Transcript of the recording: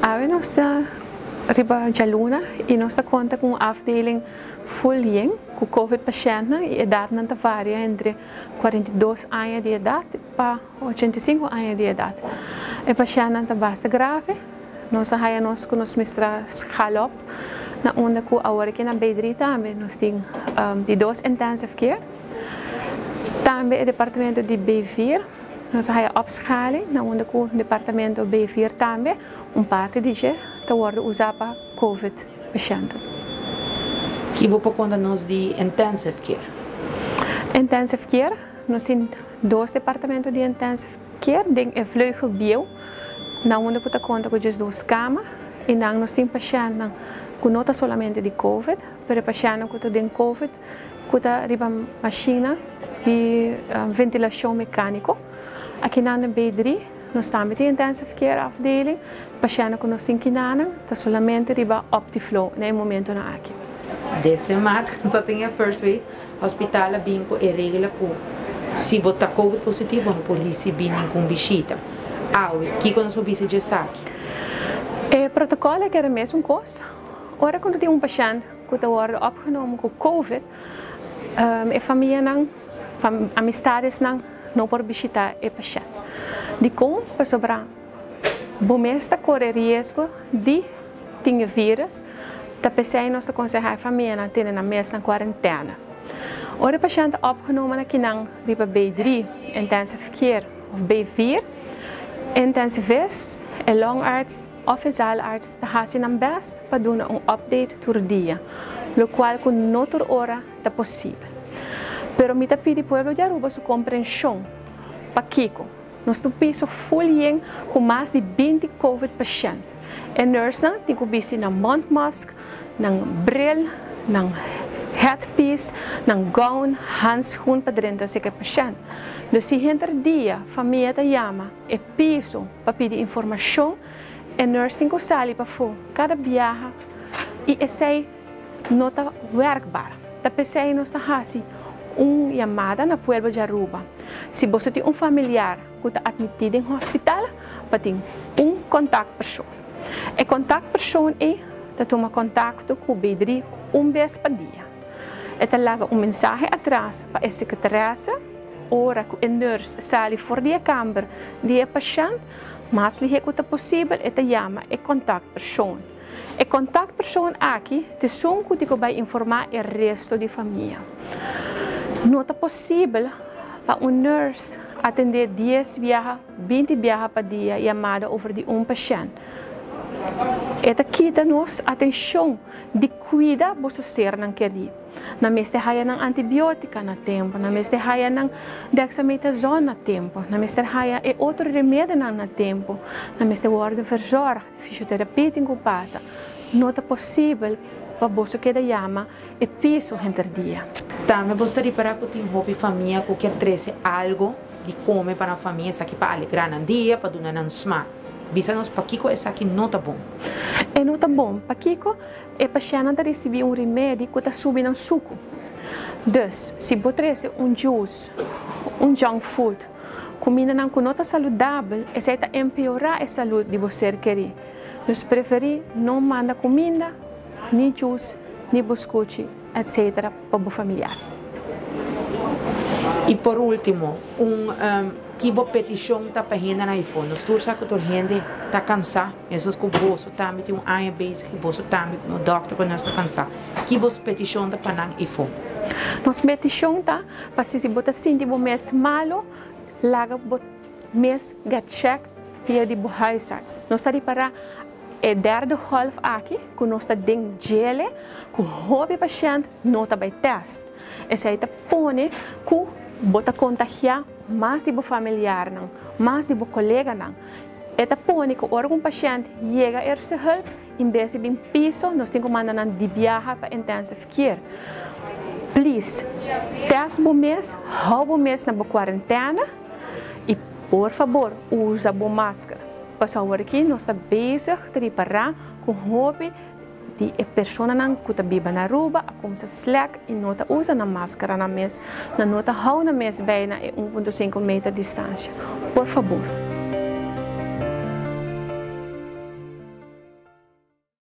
Awe nos ta riba djaluna y nos ta conta cu un afdeling full yen cu covid pashentnan y edadnan ta varia entre 42 aña di edad pa 85 aña di edad. E pashentnan ta basta grave, nos a haya nos cu nos mester a schaal op na unda cu awor aki na B3 tambe nos tin di dos intensive care. Tambe e departamento di B4 nos a haya opschaling na unda cu departamento B4 tambe un parti di dje ta wordo usa pa covid pashenten. Ki bo por conta nos di intensive care? Intensive care, nos tin dos departamento di intensive care den e vleugel bieu na unda cu ta conta cu 12 cama y nan nos tin pashentnan cu no ta solamente di covid, pero e pashentnan cu ta den covid cu ta riba machina di ventilacion mecanico. Aki nan na B3 nos tambe tin intensive care afdeling. Pashentnan cu nos tin kinanan ta solamente riba Optiflow na e momentonan aki. Desde maart cu nos a tin e first wave, hospital a bin cu e regla cu si bo ta covid positivo bo no por ricibi ningun bishita. Awe, kico nos por bisa dje esaki? E protocol a keda mesun cos. Ora cu no tin un pashent cu ta wordo opgenomen cu covid, e famianan, amistadesnan no por bishita e pashent. Dicon? Pasobra bo mes ta core riesgo di tin e virus, ta pesey nos ta conseha e famianan tene nan mes na cuarentena. Ora e pashent ta opgenomen akinan riba B3, intensive care, of B4, intensivist, e longarts of e zaalarts ta haci nan best pa duna un update tur dia, locual cu no tur ora ta posibel. Pero mi ta pidi pueblo di Aruba su comprension. Pakico? Nos ta un piso full yen cu mas di 20 covid pashent. E nursenan tin cu bisti nan mondmask, nan bril, nan headpiece, nan gown, handschoen pa drenta cerca e pashent. Dus si henter dia famia ta yama e piso pa pidi informacion, e nurse tin cu sali pafo cada biaha y esey no ta werkbaar. Ta pesey nos ta haci un yamada na pueblo di Aruba. Si boso tin un familiar cu ta admiti den hospital, pa tin un contactpersoon. E contactpersoon ey ta tuma contacto cu B3 un bes pa dia. E ta laga un mensahe atras pa e secretaresse ora cu e nurse sali for di e kamber di e pashent, mas lihe cu ta posibel e ta yama e contactpersoon. E contactpersoon aki ta esun cu tin cu bay informa e resto di famia. No ta posibel pa un nurse atende 10 biaha, 20 biaha pa dia yamada over di un pashent. E ta kita nos atencion di cuida boso sernan keri. Nan mester haya nan antibiotica na tempo, nan mester haya nan dexamethasone na tempo, nan mester haya e otro remedionan na tempo, nan mester wordo verzorgd, fisioterapia tin cu pasa. No ta posibel pa boso keda yama e piso henter dia. Tambe bo ta ripara cu tin hopi famia cu kier trece algo di come pa nan famia, esaki pa alegra nan dia, pa duna nan smaak. Bisa nos pakico esaki no ta bon. E no ta bon. Pakico? E pashentnan ta ricibi un remedi cu ta subi nan sucu. Dus, si bo trece un juice, un junk food, cumindanan cu no ta saludabel, esey ta empeora e salud di bo ser keri. Dus preferi no manda cuminda, ni juice, ni buscuchi, etc. Pa bo familiar. Y por ultimo, un ki bo peticion ta pa hende na ifo? Nos tur sa cu tur hende ta cansa, esos cu boso tambe tin un aña bezig y boso tambe como dokter cu nos ta cansa. Ki bo peticion ta pa nan ifo? Nos peticion ta pa si bo ta sinti bo mes malo, laga bo mes get checked via di bo huisarts. Nos ta ripara e derde golf aki cu nos ta den djele cu hopi pashent no ta bay test. Esey ta pone cu bo ta contagia mas di bo familiarnan, mas di bo coleganan. E ta pone cu ora cu un pashent yega eerste hulp, in bes di bin piso, nos tin cu manda nan di biaha pa intensive care. Please, test bo mes, hou bo mes na bo cuarentena y por fabor usa bo masker. Pasobra awor aki nos ta bezig ta ripara cu hopi di e personanan cu ta biba na Aruba a cuminsa slack y no ta usa nan maskara nan mes, nan no ta hou nan mes bij na e 1.5 meter distancia. Por fabor.